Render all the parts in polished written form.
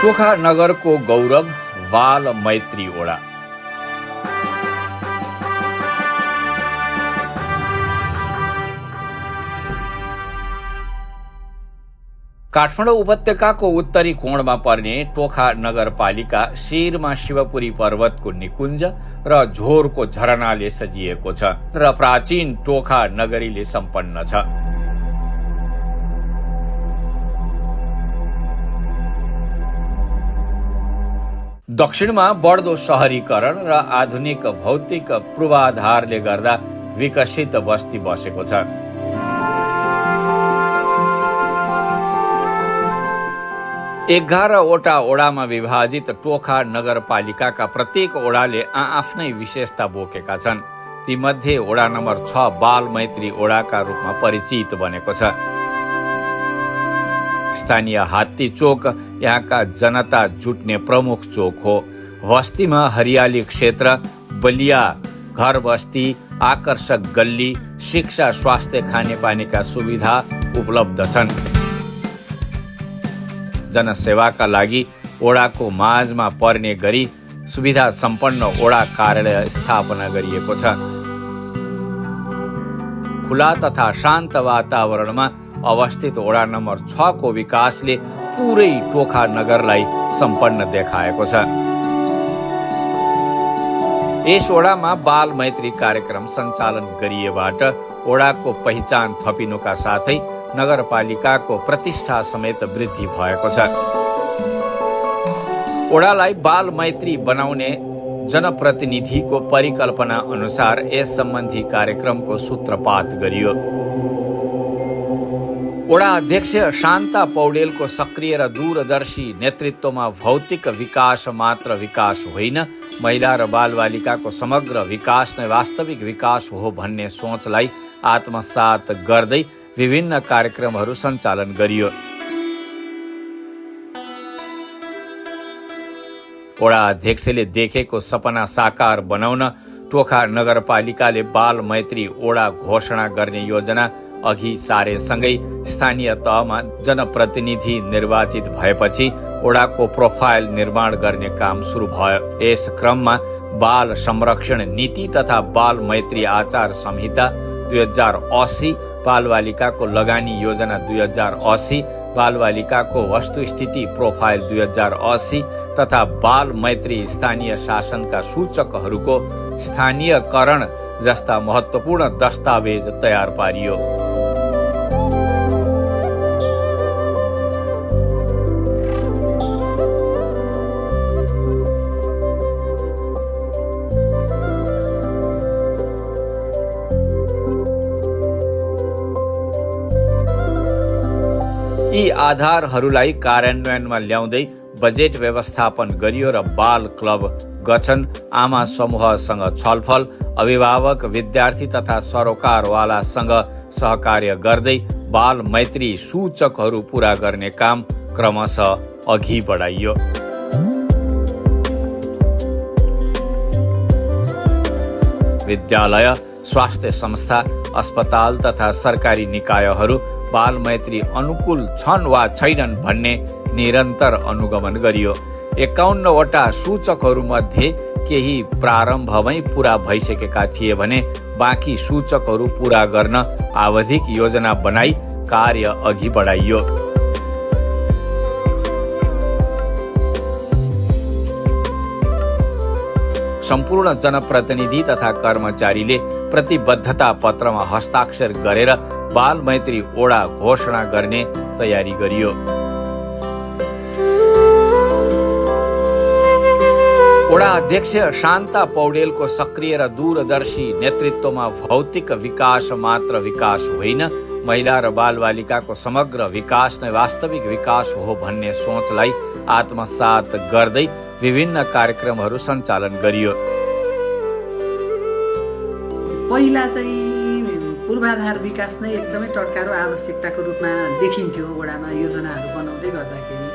टोखा नगरको गौरव बाल मैत्री ओडा। काठमाडौँ उपत्यकाको उत्तरी कोणमा पर्ने टोखा नगरपालिका शिरमा शिवपुरी पर्वतको निकुञ्ज र झोरको झरनाले सजिएको छ र प्राचीन टोखा नगरीले सम्पन्न छ। दक्षिणमा बढ्दो शहरीकरण र आधुनिक भौतिक पूर्वाधारले गर्दा विकसित बस्ती बसेको छ। एघारवटा ओडामा विभाजित टोखा नगरपालिकाका प्रत्येक ओडाले आफ्नै विशेषता बोकेका छन्। तीमध्ये ओडा नम्बर 6 बाल मैत्री ओडाका रूपमा परिचित बनेको छ। स्थानीय हात्ती चोक यहाँका जनता जुट्ने प्रमुख चोक हो। बस्तीमा हरियाली क्षेत्र, बलिया घर बस्ती, आकर्षक गल्ली, शिक्षा, स्वास्थ्य, खानेपानीका सुविधा उपलब्ध छन्। जनसेवाका लागि ओडाको माझमा पर्ने गरी सुविधा सम्पन्न ओडा कार्यालय स्थापना गरिएको छ। खुला तथा शान्त वातावरणमा अवस्थित ओडा नम्बर 6 को विकासले पुरै टोखा नगरलाई सम्पन्न देखाएको छ। यस ओडामा बाल मैत्री कार्यक्रम सञ्चालन गरिएबाट ओडाको पहिचान थपिनुका साथै नगरपालिकाको प्रतिष्ठा समेत वृद्धि भएको छ। ओडालाई बाल मैत्री बनाउने जनप्रतिनिधिको परिकल्पना अनुसार यस सम्बन्धी कार्यक्रमको सूत्रपात गरियो। ओडा अध्यक्ष शान्ता पौडेलको सक्रिय र दूरदर्शी नेतृत्वमा भौतिक विकास मात्र विकास होइन, महिला र बालबालिकाको समग्र विकास नै वास्तविक विकास हो भन्ने सोचलाई आत्मसात गर्दै विभिन्न कार्यक्रमहरू सञ्चालन गरियो। ओडा अध्यक्षले देखेको सपना साकार बनाउन टोखा नगरपालिकाले बाल मैत्री ओडा घोषणा गर्ने योजना अघि सारेसँगै स्थानीय तहमा जनप्रतिनिधि निर्वाचित भएपछि ओडाको प्रोफाइल निर्माण गर्ने काम सुरु भयो। यस क्रममा बाल संरक्षण नीति तथा बाल मैत्री आचार संहिता 2080, बालबालिकाको लगानी योजना 2080, बालबालिकाको वस्तुस्थिति प्रोफाइल 2080 तथा बाल मैत्री स्थानीय शासनका सूचकहरूको स्थानीयकरण जस्ता महत्त्वपूर्ण दस्तावेज तयार पारियो। यी आधारहरूलाई कार्यान्वयनमा ल्याउँदै बजेट व्यवस्थापन गरियो र बाल क्लब गठन, आमा समूहसँग छलफल, अभिभावक, विद्यार्थी तथा सरोकारवालासँग सहकार्य गर्दै बाल मैत्री सूचकहरू पूरा गर्ने काम क्रमशः अघि बढाइयो। विद्यालय, स्वास्थ्य संस्था, अस्पताल तथा सरकारी निकायहरू बाल मैत्री अनुकूल छन् वा छैनन् भन्ने निरन्तर अनुगमन गरियो। 51वटा सूचकहरूमध्ये केही प्रारम्भमै पूरा भइसकेका थिए भने बाँकी सूचकहरू पूरा गर्न आवधिक योजना बनाई कार्य अघि बढाइयो। सम्पूर्ण जनप्रतिनिधि तथा कर्मचारीले प्रतिबद्धता पत्रमा हस्ताक्षर गरेर बाल मैत्री ओडा घोषणा गर्ने तयारी गरियो। ओडा अध्यक्ष शान्ता पौडेलको सक्रिय र दूरदर्शी नेतृत्वमा भौतिक विकास मात्र विकास होइन, महिला र बालबालिकाको समग्र विकास नै वास्तविक विकास हो भन्ने सोचलाई आत्मसात गर्दै विभिन्न कार्यक्रमहरू सञ्चालन गरियो। पहिला चाहिँ पूर्वाधार विकास नै एकदमै टड्कारो आवश्यकताको रूपमा देखिन्थ्यो ओडामा योजनाहरू बनाउँदै गर्दाखेरि।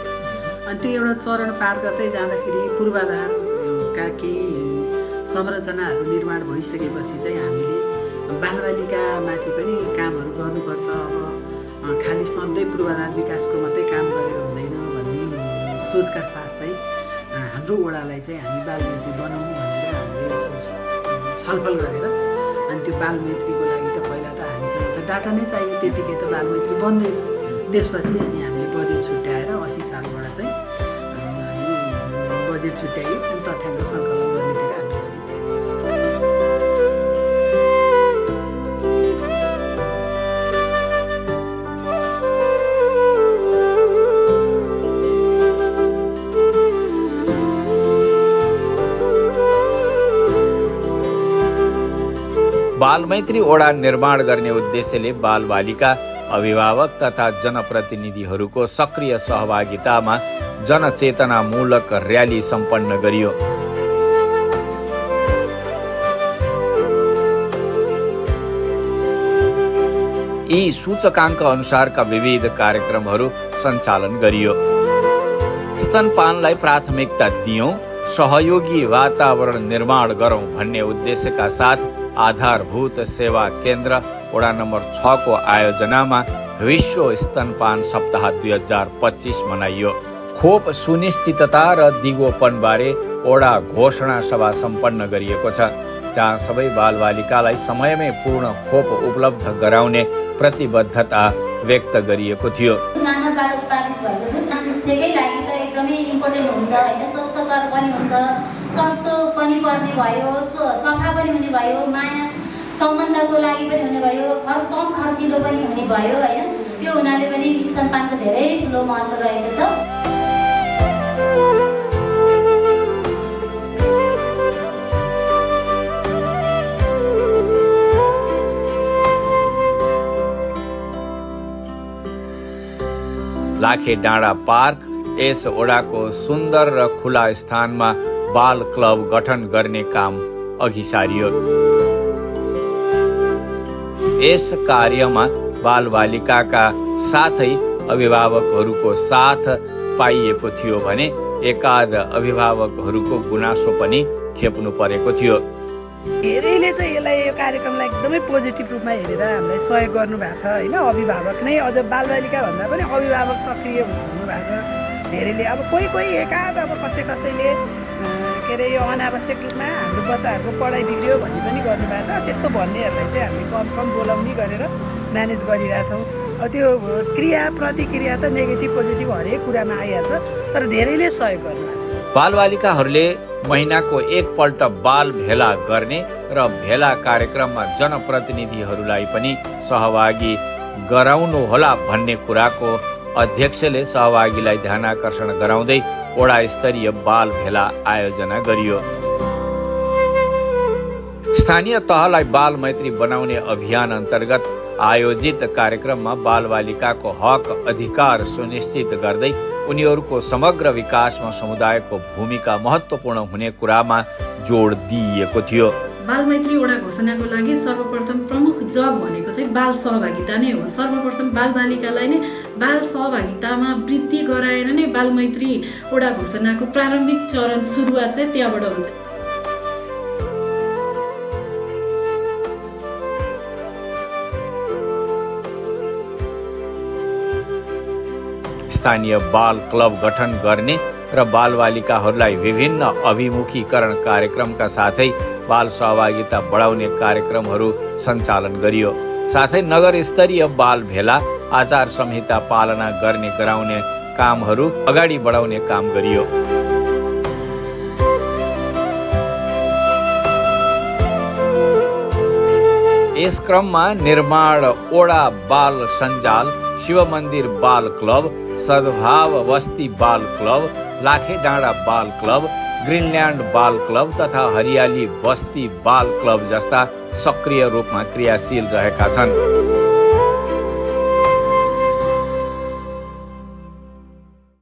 अनि त्यो एउटा चरण पार गर्दै जाँदाखेरि पूर्वाधारका केही संरचनाहरू निर्माण भइसकेपछि चाहिँ हामीले बालबालिकामाथि पनि कामहरू गर्नुपर्छ। अब खालि सधैँ पूर्वाधार विकासको मात्रै काम गरेर हुँदैन भन्ने सोचका साथ चाहिँ हाम्रो वडालाई चाहिँ हामी बालमैत्री बनाउँ भनेर हामीले छलफल गरेर अनि त्यो बालमैत्रीको लागि त पहिला त हामीसँग त डाटा नै चाहियो, त्यतिकै त बालमैत्री बन्दैन। त्यसपछि अनि हामीले बजेट छुट्याएर 80 सालबाट चाहिँ बजेट छुट्यायो अनि तथ्याङ्क सङ्कलन गर्नेतिर हामी लाग्यौँ। बालमैत्री ओडा निर्माण गर्ने उद्देश्यले बालबालिका, अभिभावक तथा जनप्रतिनिधिहरूको सक्रिय सहभागितामा जनचेतनामूलक र्याली सम्पन्न गरियो। यी सूचकाङ्क अनुसारका विविध कार्यक्रमहरू सञ्चालन गरियो। स्तनपानलाई प्राथमिकता दियौं, सहयोगी वातावरण निर्माण गरौं भन्ने उद्देश्यका साथ आधारभूत सेवा केन्द्र वडा नम्बर 6 को आयोजनामा विश्व स्तनपान सप्ताह 2025 मनाइयो। खोप सुनिश्चितता र दिगोपनबारे वडा घोषणा सभा सम्पन्न गरिएको छ, जहाँ सबै बालबालिकालाई समयमै पूर्ण खोप उपलब्ध गराउने प्रतिबद्धता व्यक्त गरिएको थियो। मानवबाट उत्पादित भएको दुध मान्छेकै लागि त एकदमै इम्पोर्टेन्ट हुन्छ होइन, स्वस्थकर पनि हुन्छ, सस्तो पनि पर्ने भयो, सफा पनि हुने भयो, माया सम्बन्धको लागि पनि हुने भयो, कम खर्चिलो पनि हुने भयो होइन। त्यो हुनाले पनि स्तनपानको धेरै ठुलो महत्त्व रहेको छ। लाखे डाँडा पार्क यस वडाको सुन्दर र खुला स्थानमा बाल क्लब गठन गर्ने काम अघि सारियो। यस कार्यमा बालबालिकाका साथै अभिभावकहरूको साथ पाइएको थियो भने एकाध अभिभावकहरूको गुनासो पनि खेप्नु परेको थियो। धेरैले चाहिँ यसलाई यो कार्यक्रमलाई एकदमै पोजिटिभ रूपमा हेरेर हामीलाई सहयोग गर्नुभएको छ होइन। अभिभावक नै अझ बालबालिका भन्दा पनि अभिभावक सक्रिय हुनुभएको छ धेरैले। अब कोही एकाध अब कसैले के अरे यो अनावश्यक रूपमा हाम्रो बच्चाहरूको पढाइ बिग्रियो भन्ने पनि गर्नुभएको छ। त्यस्तो भन्नेहरूलाई चाहिँ हामीले कम बोलाउने गरेर म्यानेज गरिरहेछौँ। त्यो क्रिया प्रतिक्रिया त नेगेटिभ पोजिटिभ हरेक कुरामा आइहाल्छ, तर धेरैले सहयोग गर्नुभएको छ। बालबालिकाहरूले महिनाको एकपल्ट बाल भेला गर्ने र भेला कार्यक्रममा जनप्रतिनिधिहरूलाई पनि सहभागी गराउनुहोला भन्ने कुराको अध्यक्षले सहभागीलाई ध्यानाकर्षण गराउँदै वडा स्तरीय बाल भेला आयोजना गरियो। स्थानीय तहलाई बाल मैत्री बनाउने अभियान अन्तर्गत आयोजित कार्यक्रममा बालबालिकाको हक अधिकार सुनिश्चित गर्दै उनीहरूको समग्र विकासमा समुदायको भूमिका महत्त्वपूर्ण हुने कुरामा जोड दिइएको थियो। बालमैत्री वडा घोषणाको लागि सर्वप्रथम प्रमुख जग भनेको चाहिँ बाल सहभागिता नै हो। सर्वप्रथम बालबालिकालाई नै बाल सहभागितामा वृद्धि गराएर नै बालमैत्री वडा घोषणाको प्रारम्भिक चरण सुरुवात चाहिँ त्यहाँबाट हुन्छ। स्थानीय बाल क्लब गठन गर्ने र बालबालिकाहरूलाई विभिन्न अभिमुखीकरण कार्यक्रमका साथै बाल सहभागिता बढाउने कार्यक्रमहरू सञ्चालन गरियो। साथै नगर स्तरीय बाल भेला, आचार संहिता पालना गर्ने गराउने कामहरू अगाडि बढाउने काम गरियो। यस क्रममा निर्माण ओडा बाल सञ्जाल, शिव मन्दिर बाल क्लब, सद्भाव बस्ती बाल क्लब, लाखे डाँडा बाल क्लब, ग्रिनल्यान्ड बाल क्लब तथा हरियाली बस्ती बाल क्लब जस्ता सक्रिय रूपमा क्रियाशील रहेका छन्।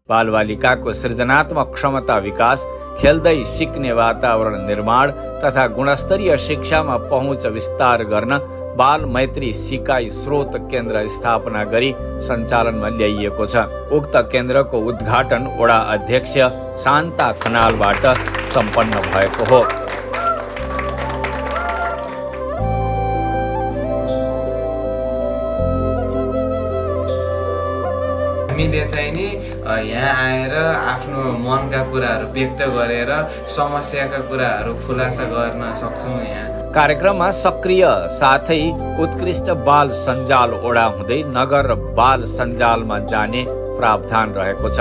बालबालिकाको सृजनात्मक क्षमता विकास, खेल्दै सिक्ने वातावरण निर्माण तथा गुणस्तरीय शिक्षामा पहुँच विस्तार गर्न बाल मैत्री सिकाइ स्रोत केन्द्र स्थापना गरी सञ्चालनमा ल्याइएको छ। उक्त केन्द्रको उद्घाटन वडा अध्यक्ष शान्ता खनालबाट सम्पन्न भएको हो। हामीले चाहिँ नि यहाँ आएर आफ्नो मनका कुराहरू व्यक्त गरेर समस्याका कुराहरू खुलासा गर्न सक्छौँ। यहाँ कार्यक्रममा सक्रिय साथै उत्कृष्ट बाल सञ्जाल ओडा हुँदै नगर बाल सञ्जालमा जाने प्रावधान रहेको छ।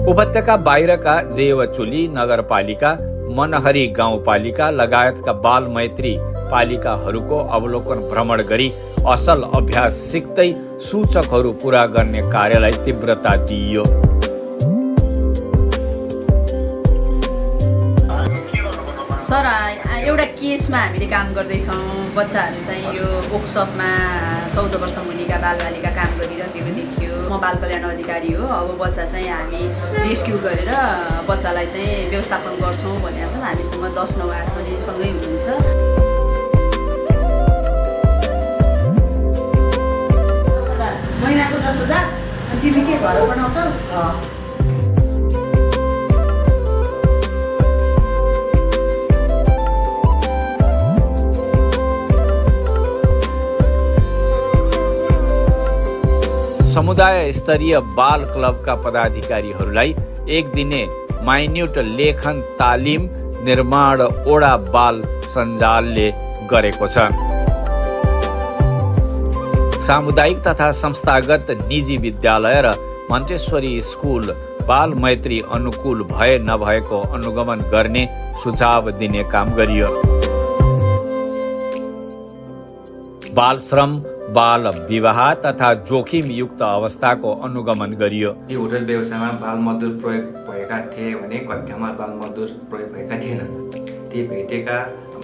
उपत्यका बाहिरका देवचुली नगरपालिका, मनहरी गाउँपालिका लगायतका बाल मैत्री पालिकाहरूको अवलोकन भ्रमण गरी असल अभ्यास सिक्दै सूचकहरू पूरा गर्ने कार्यलाई तीव्रता दिइयो। सर, एउटा केसमा हामीले काम गर्दैछौँ। बच्चाहरू चाहिँ यो वर्कसपमा 14 वर्ष मुनिका बालबालिका काम गरिरहेको देखियो। म बाल कल्याण अधिकारी हो। अब बच्चा चाहिँ हामी रेस्क्यु गरेर बच्चालाई चाहिँ व्यवस्थापन गर्छौँ भनेर छ। हामीसँग 10, 9, 8 पनि सँगै हुनुहुन्छ। महिनाको 10,000 तिमी के घर बनाउँछौ? समुदाय स्तरीय बाल क्लबका पदाधिकारीहरूलाई एक दिने माइन्युट लेखन तालिम निर्माण ओडा बाल सञ्जालले गरेको छ। सामुदायिक तथा संस्थागत निजी विद्यालय र मन्टेश्वरी स्कुल बाल मैत्री अनुकूल भए नभएको अनुगमन गर्ने सुझाव दिने काम गरियो। बाल श्रम, बाल विवाह तथा जोखिमयुक्त अवस्थाको अनुगमन गरियो। होटल व्यवसायमा बाल मजदुर प्रयोग भएका थिए भने कथ्यमा बाल मजदुर प्रयोग भएका थिएनन्। ती भेटेका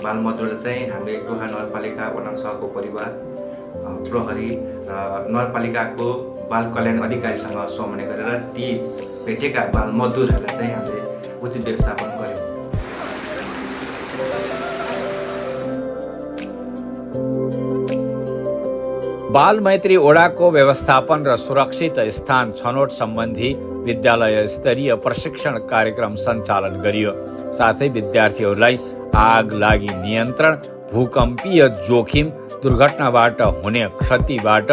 बाल मजदुरले चाहिँ हामीले टोखा नगरपालिका वडा 6को परिवार, प्रहरी र नगरपालिकाको बाल कल्याण अधिकारीसँग समन्वय गरेर ती भेटेका बाल मजदुरहरूलाई चाहिँ हामीले उचित व्यवस्थापन गर्यौँ। बाल मैत्री ओडाको व्यवस्थापन र सुरक्षित स्थान छनौट सम्बन्धी विद्यालय स्तरीय प्रशिक्षण कार्यक्रम सञ्चालन गरियो। साथै विद्यार्थीहरूलाई आग लागि नियन्त्रण, भूकम्पीय जोखिम, दुर्घटनाबाट हुने क्षतिबाट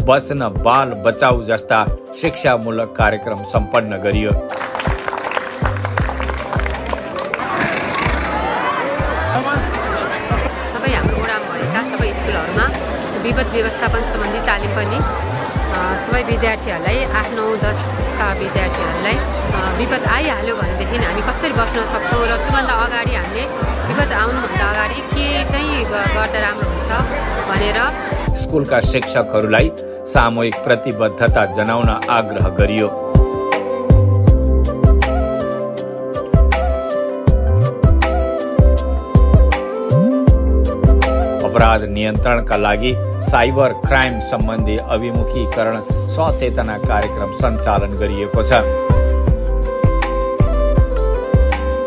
बच्न बाल बचाउ जस्ता शिक्षामूलक कार्यक्रम सम्पन्न गरियो। सबै हाम्रो ओडामा भएका सबै स्कुलहरूमा विपद व्यवस्थापन सम्बन्धी तालिम पनि सबै विद्यार्थीहरूलाई 8, 9, 10 का विद्यार्थीहरूलाई विपद आइहाल्यो भनेदेखि हामी कसरी बच्न सक्छौँ र त्योभन्दा अगाडि हामीले विपद आउनुभन्दा अगाडि के चाहिँ गर्दा राम्रो हुन्छ भनेर स्कुलका शिक्षकहरूलाई सामूहिक प्रतिबद्धता जनाउन आग्रह गरियो। अपराध नियन्त्रणका लागि साइबर क्राइम सम्बन्धी अभिमुखीकरण सचेतना कार्यक्रम सञ्चालन गरिएको छ।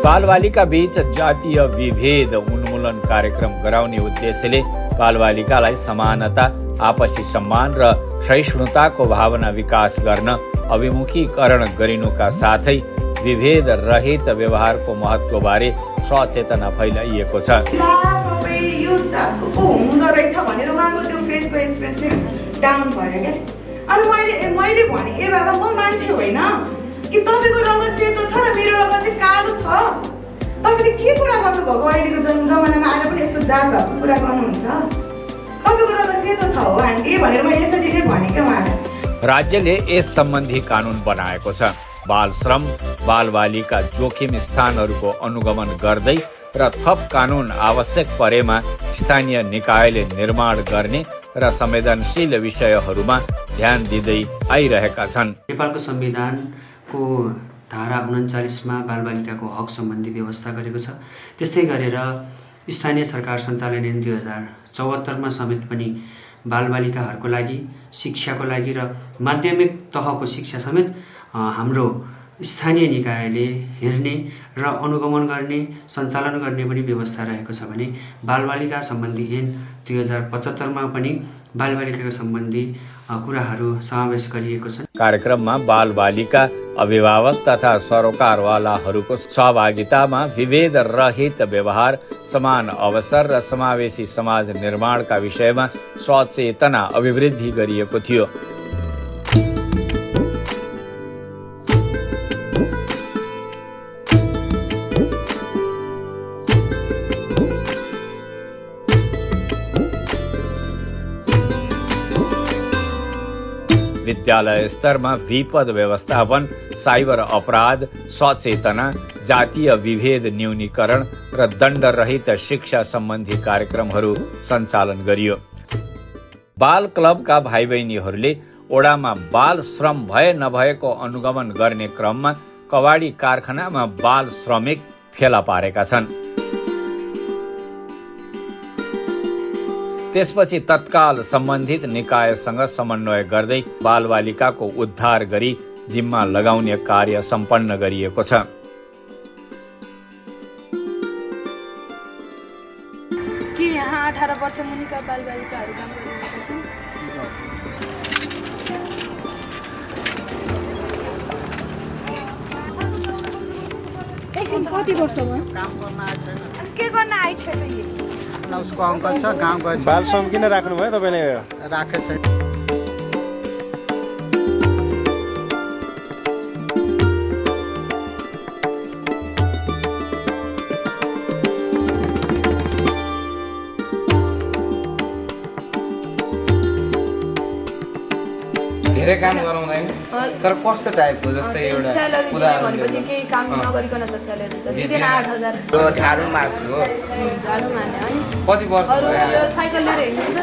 बालबालिका बीच जातीय विभेद उन्मूलन कार्यक्रम गराउने उद्देश्यले बालबालिकालाई समानता, आपसी सम्मान र सहिष्णुताको भावना विकास गर्न अभिमुखीकरण गरिनुका साथै विभेद रहित व्यवहारको महत्त्वबारे सचेतना फैलाइएको छ। यो जातको हुँदो रहेछ भनेर उहाँको त्यो फेसको एक्सप्रेस डाउन भयो क्या। अनि मैले भने ए बाबा म मान्छे होइन कि तपाईँको रगत सेतो छ र मेरो रगत चाहिँ कालो छ। तपाईँले के कुरा गर्नुभएको? अहिलेको जमानामा आएर पनि यस्तो जात भएको कुरा गर्नुहुन्छ? तपाईँको रगत सेतो छ हो आन्टी भनेर मैले यसरी नै भने क्या उहाँलाई। राज्यले यस सम्बन्धी कानुन बनाएको छ। बाल श्रम, बालबालिका जोखिम स्थानहरूको अनुगमन गर्दै र थप कानुन आवश्यक परेमा स्थानीय निकायले निर्माण गर्ने र संवेदनशील विषयहरूमा ध्यान दिँदै आइरहेका छन्। नेपालको संविधानको धारा 39मा बालबालिकाको हक सम्बन्धी व्यवस्था गरेको छ। त्यस्तै गरेर स्थानीय सरकार सञ्चालन ऐन 2074मा समेत पनि बालबालिकाहरूको लागि शिक्षाको लागि र माध्यमिक तहको शिक्षा समेत हाम्रो स्थानीय निकायले हेर्ने र अनुगमन गर्ने, सञ्चालन गर्ने पनि व्यवस्था रहेको छ भने बालबालिका सम्बन्धी ऐन 2075मा पनि बालबालिकाको सम्बन्धी कुराहरू समावेश गरिएको छ। कार्यक्रममा बालबालिका, अभिभावक तथा सरोकारवालाहरूको सहभागितामा विभेद रहित व्यवहार, समान अवसर र समावेशी समाज निर्माणका विषयमा सचेतना अभिवृद्धि गरिएको थियो। विद्यालय स्तरमा विपद व्यवस्थापन, साइबर अपराध, सचेतना, जातीय विभेद न्यूनीकरण र दण्डरहित शिक्षा सम्बन्धी कार्यक्रमहरू सञ्चालन गरियो। बाल क्लबका भाइ बहिनीहरूले ओडामा बाल श्रम भए नभएको अनुगमन गर्ने क्रममा कवाडी कारखानामा बाल श्रमिक फेला पारेका छन्। त्यसपछि तत्काल सम्बन्धित निकायसँग समन्वय गर्दै बालबालिकाको उद्धार गरी जिम्मा लगाउने कार्य सम्पन्न गरिएको छ। के यहाँ 18 वर्ष मुनिका बालबालिकाहरू काम गरिरहेका छन्? एकछिन कति वर्ष भयो? के गर्न आइ छैन उसको अङ्कल छ गाउँ गएछ। बाल श्रम किन राख्नु भयो तपाईँले? राखेको छैन। धेरै काम गराउँदैन तर कस्तो टाइपको जस्तै एउटा भनेपछि केही काम नगरिकन त स्यालेरी त दिँदैन 8000। त्यो झाडु मार्छु हो। झाडु मार्ने है। कति वर्ष अरु यो साइकल लिएर हिँड्नुहुन्छ?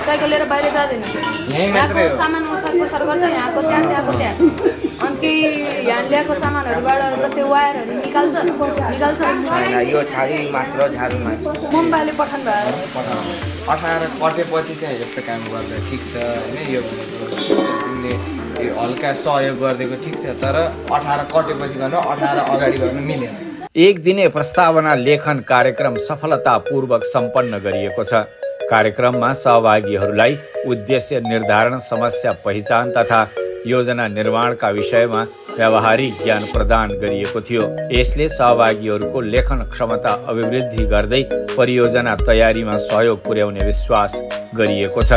साइकल लिएर बाहिर जाँदैन। यहाँको सामान ओसार गर्छ, यहाँको त्यहाँ अनि केही यहाँ ल्याएको सामानहरूबाट जस्तै वायरहरू निकाल्छ। यो छाडी मात्र झाडु मार्छु। मुम्बाईले पठाउनु भयो। 18 कटेपछि चाहिँ यस्तो काम गर्दा ठिक छ होइन। यो तिमीले यो हल्का सहयोग गरिदिएको ठिक छ तर 18 कटेपछि गर्न 18 अगाडि गर्न मिलेन। एक दिने प्रस्तावना लेखन कार्यक्रम सफलतापूर्वक सम्पन्न गरिएको छ। कार्यक्रममा सहभागीहरूलाई उद्देश्य निर्धारण, समस्या पहिचान तथा योजना निर्माणका विषयमा व्यावहारिक ज्ञान प्रदान गरिएको थियो। यसले सहभागीहरूको लेखन क्षमता अभिवृद्धि गर्दै परियोजना तयारीमा सहयोग पुर्याउने विश्वास गरिएको छ।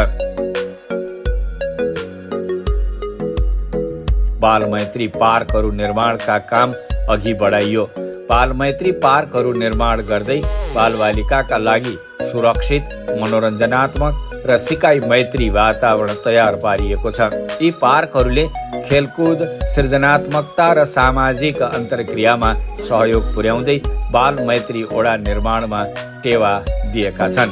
बालमैत्री पार्कहरू निर्माणका काम अघि बढाइयो। बालमैत्री पार्कहरू निर्माण गर्दै बालबालिकाका लागि सुरक्षित, मनोरञ्जनात्मक र सिकाइ मैत्री वातावरण तयार पारिएको छ। यी पार्कहरूले खेलकुद, सृजनात्मकता र सामाजिक अन्तर्क्रियामा सहयोग पुर्याउँदै बालमैत्री ओडा निर्माणमा टेवा दिएका छन्।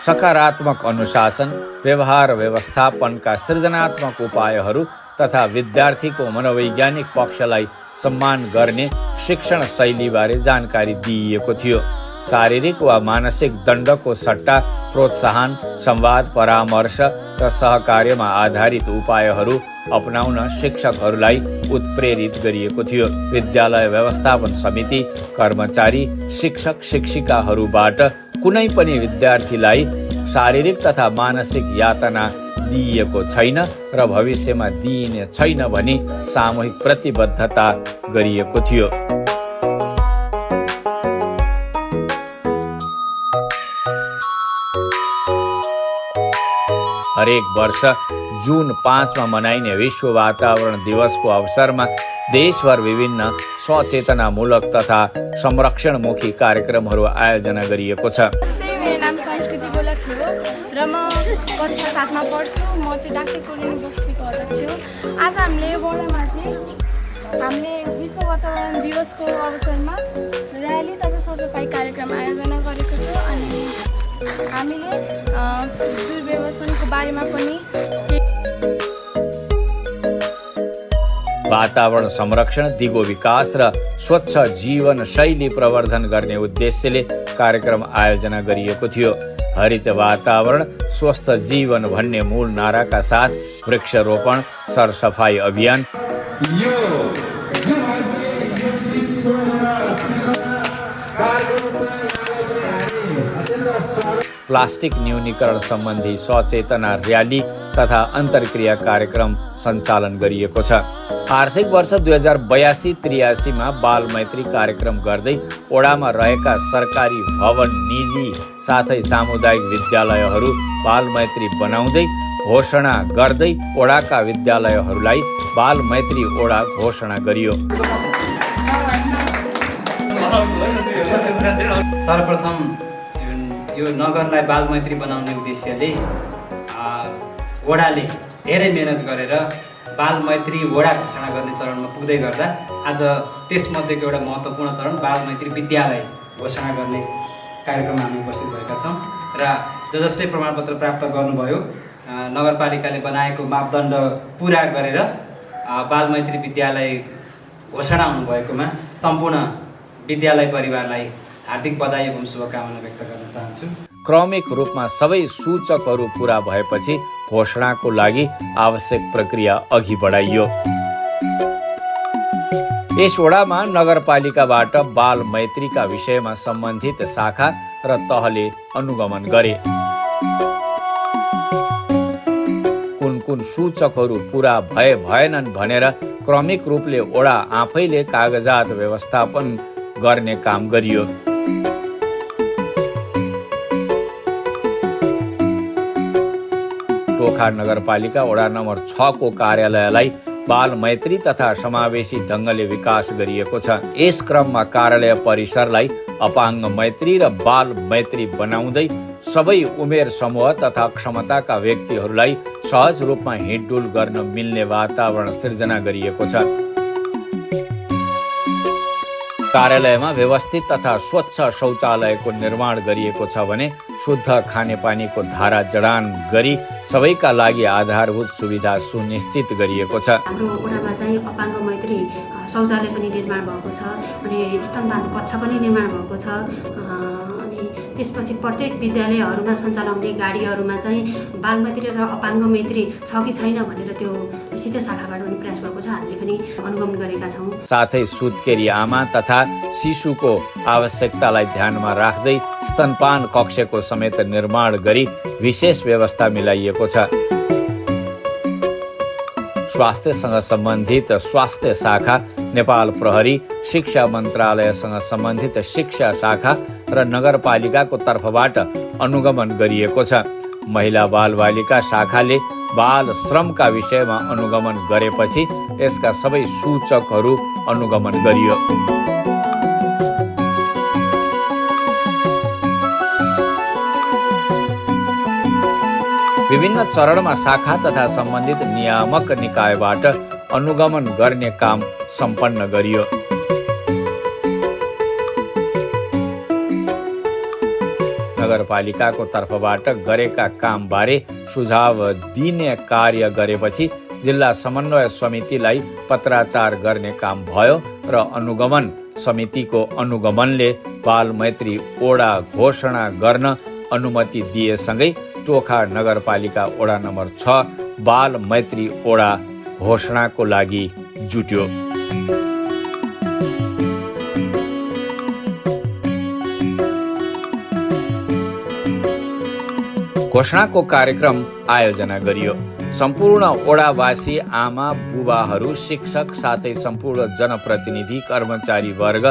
सकारात्मक अनुशासन, व्यवहार व्यवस्थापनका सृजनात्मक उपायहरू तथा विद्यार्थीको मनोवैज्ञानिक पक्षलाई सम्मान गर्ने शिक्षण शैलीबारे जानकारी दिइएको थियो। शारीरिक वा मानसिक दण्डको सट्टा प्रोत्साहन, संवाद, परामर्श र सहकार्यमा आधारित उपायहरू अपनाउन शिक्षकहरूलाई उत्प्रेरित गरिएको थियो। विद्यालय व्यवस्थापन समिति, कर्मचारी, शिक्षक शिक्षिकाहरूबाट कुनै पनि विद्यार्थीलाई शारीरिक तथा मानसिक यातना दिइएको छैन र भविष्यमा दिइने छैन भनी सामूहिक प्रतिबद्धता गरिएको थियो। हरेक वर्ष जुन 5 मनाइने विश्व वातावरण दिवसको अवसरमा देशभर विभिन्न सचेतनामूलक तथा संरक्षणमुखी कार्यक्रमहरू आयोजना गरिएको छ। मेरो नाम संस्कृति बोलक हो र म कक्षा 7 मा पढ्छु। म चाहिँ डाक्टर कोलोनी बस्तीको अध्यक्ष हो। आज हामीले वडामा हामीले विश्व वातावरण दिवसको अवसरमा र्याली तथा सरसफाइ कार्यक्रम आयोजना गरेको छ। अनि हामीले दुर्व्यसनको बारेमा पनि वातावरण संरक्षण, दिगो विकास र स्वच्छ जीवन शैली प्रवर्धन गर्ने उद्देश्यले कार्यक्रम आयोजना गरिएको थियो। हरित वातावरण, स्वस्थ जीवन भन्ने मूल नाराका साथ वृक्षरोपण, सरसफाई अभियान, प्लास्टिक न्यूनीकरण सम्बन्धी सचेतना र्याली तथा अन्तर्क्रिया कार्यक्रम सञ्चालन गरिएको छ। आर्थिक वर्ष 2082-83 मा बालमैत्री कार्यक्रम गर्दै ओडामा रहेका सरकारी भवन, निजी साथै सामुदायिक विद्यालयहरू बालमैत्री बनाउँदै घोषणा गर्दै ओडाका विद्यालयहरूलाई बालमैत्री ओडा घोषणा गरियो। सर्वप्रथम यो नगरलाई बालमैत्री बनाउने उद्देश्यले वडाले धेरै मेहनत गरेर बालमैत्री वडा घोषणा गर्ने चरणमा पुग्दै गर्दा आज त्यसमध्येको एउटा महत्त्वपूर्ण चरण बालमैत्री विद्यालय घोषणा गर्ने कार्यक्रममा हामी उपस्थित भएका छौँ र जसले प्रमाणपत्र प्राप्त गर्नुभयो नगरपालिकाले बनाएको मापदण्ड पुरा गरेर बालमैत्री विद्यालय घोषणा हुनुभएकोमा सम्पूर्ण विद्यालय परिवारलाई हार्दिक बधाई एवं शुभकामना व्यक्त गर्न चाहन्छु। क्रमिक रूपमा सबै सूचकहरू पूरा भएपछि घोषणाको लागि आवश्यक प्रक्रिया अघि बढाइयो। यस वडामा नगरपालिकाबाट बाल मैत्रीका विषयमा सम्बन्धित शाखा र तहले अनुगमन गरे। कुन कुन सूचकहरू पूरा भएनन् भनेर क्रमिक रूपले वडा आफैले कागजात व्यवस्थापन गर्ने काम गरियो। टोखा नगरपालिका वडा नम्बर 6 को कार्यालयलाई बाल मैत्री तथा समावेशी ढङ्गले विकास गरिएको छ। यस क्रममा कार्यालय परिसरलाई अपाङ्ग मैत्री र बाल मैत्री बनाउँदै सबै उमेर समूह तथा क्षमताका व्यक्तिहरूलाई सहज रूपमा हिँडडुल गर्न मिल्ने वातावरण सिर्जना गरिएको छ। कार्यालयमा व्यवस्थित तथा स्वच्छ शौचालयको निर्माण गरिएको छ भने शुद्ध खानेपानीको धारा जडान गरी सबैका लागि आधारभूत सुविधा सुनिश्चित गरिएको छ। हाम्रो वडामा चाहिँ अपाङ्ग मैत्री शौचालय पनि निर्माण भएको छ अनि स्तनपान कक्ष पनि निर्माण भएको छ। अनि त्यसपछि प्रत्येक विद्यालयहरूमा सञ्चालन हुने गाडीहरूमा चाहिँ बालमैत्री र अपाङ्ग मैत्री छ कि छैन भनेर त्यो शिक्षा शाखाबाट पनि प्रयास भएको छ, हामीले पनि अनुगमन गरेका छौँ। साथै सुत्केरी आमा तथा शिशुको आवश्यकतालाई ध्यानमा राख्दै स्तनपान कक्षको समेत निर्माण गरी विशेष व्यवस्था मिलाइएको छ। स्वास्थ्यसँग सम्बन्धित स्वास्थ्य शाखा, नेपाल प्रहरी, शिक्षा मन्त्रालयसँग सम्बन्धित शिक्षा शाखा र नगरपालिकाको तर्फबाट अनुगमन गरिएको छ। महिला बालबालिका शाखाले बाल श्रमका विषयमा अनुगमन गरेपछि यसका सबै सूचकहरू अनुगमन गरियो। विभिन्न चरणमा शाखा तथा सम्बन्धित नियामक निकायबाट अनुगमन गर्ने काम सम्पन्न गरियो। नगरपालिकाको तर्फबाट गरेका कामबारे सुझाव दिने कार्य गरेपछि जिल्ला समन्वय समितिलाई पत्राचार गर्ने काम भयो र अनुगमन समितिको अनुगमनले बाल मैत्री वडा घोषणा गर्न अनुमति दिएसँगै टोखा नगरपालिका वडा नम्बर 6 बाल मैत्री वडा घोषणाको लागि जुट्यो। घोषणाको कार्यक्रम आयोजना गरियो। सम्पूर्ण वडावासी, आमा बुबाहरू, शिक्षक साथै सम्पूर्ण जनप्रतिनिधि, कर्मचारी वर्ग,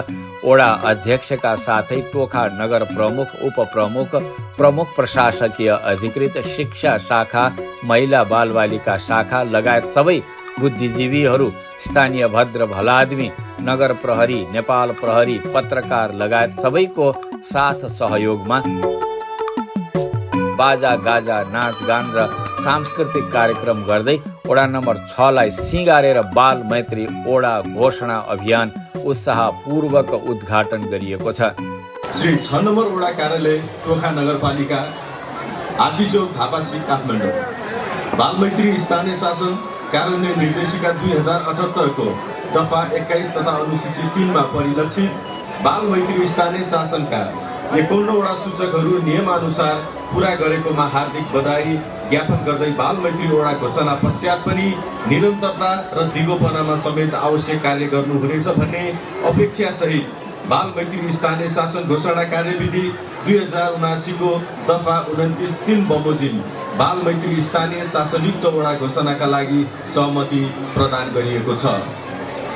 वडा अध्यक्षका साथै टोखा नगर प्रमुख, उपप्रमुख, प्रमुख प्रशासकीय अधिकृत, शिक्षा शाखा, महिला बालबालिका शाखा लगायत सबै बुद्धिजीवीहरू, स्थानीय भद्र भलादमी, नगर प्रहरी, नेपाल प्रहरी, पत्रकार लगायत सबैको साथ सहयोगमा बाजा गाजा, नाचगान र सांस्कृतिक कार्यक्रम गर्दै वडा नम्बर 6 लाई सिँगारेर बाल मैत्री वडा घोषणा अभियान उत्साहपूर्वक उद्घाटन गरिएको छ। श्री 6 नम्बर वडा कार्यालय टोखा नगरपालिका, आदि चौक, थापा श्री, काठमाडौँ। बालमैत्री स्थानीय शासन कार्यान्वयन निर्देशिका 2078 को दफा 21 तथा अनुसूची 3 मा परिलक्षित बालमैत्री स्थानीय शासनका 51 वडा सूचकहरू नियमानुसार पूरा गरेकोमा हार्दिक बधाई ज्ञापन गर्दै बालमैत्री वडा घोषणा पश्चात पनि निरन्तरता र दिगोपनामा समेत आवश्यक कार्य गर्नुहुनेछ भन्ने अपेक्षा सहित बालमैत्री स्थानीय शासन घोषणा कार्यविधि 2079 को दफा 29(3) बमोजिम बालमैत्री स्थानीय शासनयुक्त वडा घोषणाका लागि सहमति प्रदान गरिएको छ।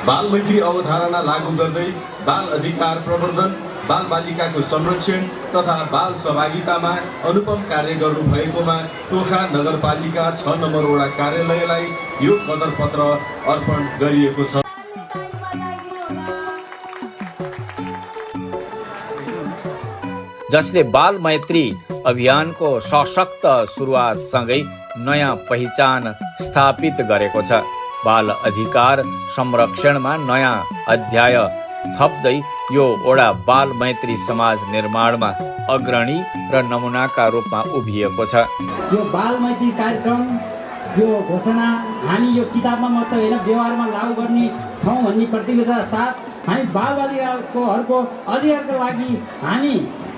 बालमैत्री अवधारणा लागू गर्दै बाल अधिकार प्रवर्धन, बाल बालिकाको संरक्षण तथा बाल सहभागितामा अनुपम कार्य गर्नुभएकोमा टोखा नगरपालिका 6 नम्बर वडा कार्यालयलाई यो कदर पत्र अर्पण गरिएको छ। जसले बाल मैत्री अभियानको सशक्त सुरुवातसँगै नयाँ पहिचान स्थापित गरेको छ। बाल अधिकार संरक्षणमा नयाँ अध्याय थप्दै यो ओडा बाल मैत्री समाज निर्माणमा अग्रणी र नमुनाका रूपमा उभिएको छ। यो बाल मैत्री कार्यक्रम, यो घोषणा हामी यो किताबमा मात्र होइन व्यवहारमा लागू गर्ने छौँ भन्ने प्रतिबद्धता साथ हामी बालबालिकाहरूको अधिकारको लागि हामी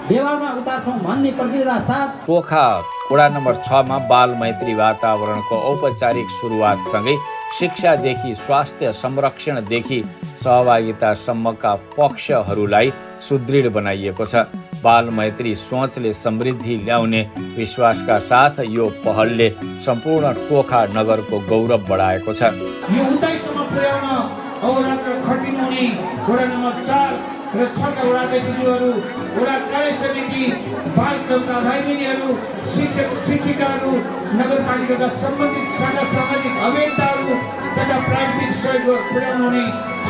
व्यवहारमा उतार्छौँ भन्ने प्रतिबद्धता साथ टोखा वडा नम्बर 6 मा बाल मैत्री वातावरणको औपचारिक सुरुवातसँगै शिक्षादेखि स्वास्थ्य संरक्षणदेखि सहभागितासम्मका पक्षहरूलाई सुदृढ बनाइएको छ। बाल मैत्री सोचले समृद्धि ल्याउने विश्वासका साथ यो पहलले सम्पूर्ण टोखा नगरको गौरव बढाएको छ। यो उचाइसम्म पुर्याउन अहोरात्र खटिनुहुने वडा नम्बर 4 र 6 का वडाध्यक्षज्यूहरू, वडा कार्य समिति, बाल क्लबका भाइबहिनीहरू, शिक्षक शिक्षिकाहरू, नगरपालिकाका सम्बन्धित शाखा सामाजिक अभियन्ताहरू तथा प्राविधिक सहयोग पुर्याउनुहुने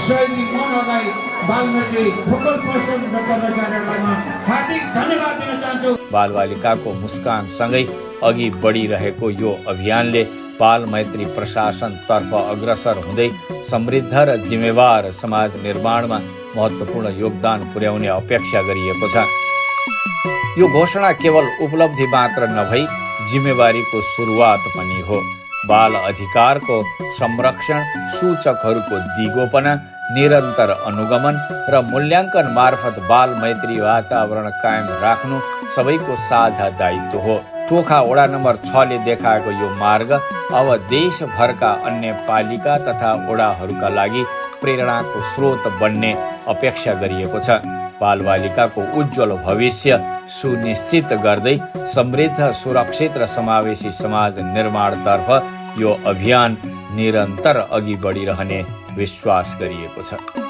सहयोगी मनहरूलाई बाल मैत्री फोकल पर्सन र कर्मचारीहरूमा हार्दिक धन्यवाद दिन चाहन्छु। बालबालिकाको मुस्कानसँगै अघि बढिरहेको यो अभियानले बाल मैत्री प्रशासनतर्फ अग्रसर हुँदै समृद्ध र जिम्मेवार समाज निर्माणमा महत्त्वपूर्ण योगदान पुर्याउने अपेक्षा गरिएको छ। यो घोषणा केवल उपलब्धि मात्र नभई जिम्मेवारीको सुरुवात पनि हो। बाल अधिकारको संरक्षण, सूचकहरूको दिगोपना, निरन्तर अनुगमन र मूल्याङ्कन मार्फत बाल मैत्री वातावरण कायम राख्नु सबैको साझा दायित्व हो। टोखा वडा नम्बर 6 ले देखाएको यो मार्ग अब देशभरका अन्य पालिका तथा वडाहरूका लागि प्रेरणाको स्रोत बन्ने अपेक्षा गरिएको छ। बालबालिकाको उज्जवल भविष्य सुनिश्चित गर्दै समृद्ध, सुरक्षित र समावेशी समाज निर्माणतर्फ यो अभियान निरन्तर अघि बढिरहने विश्वास गरिएको छ।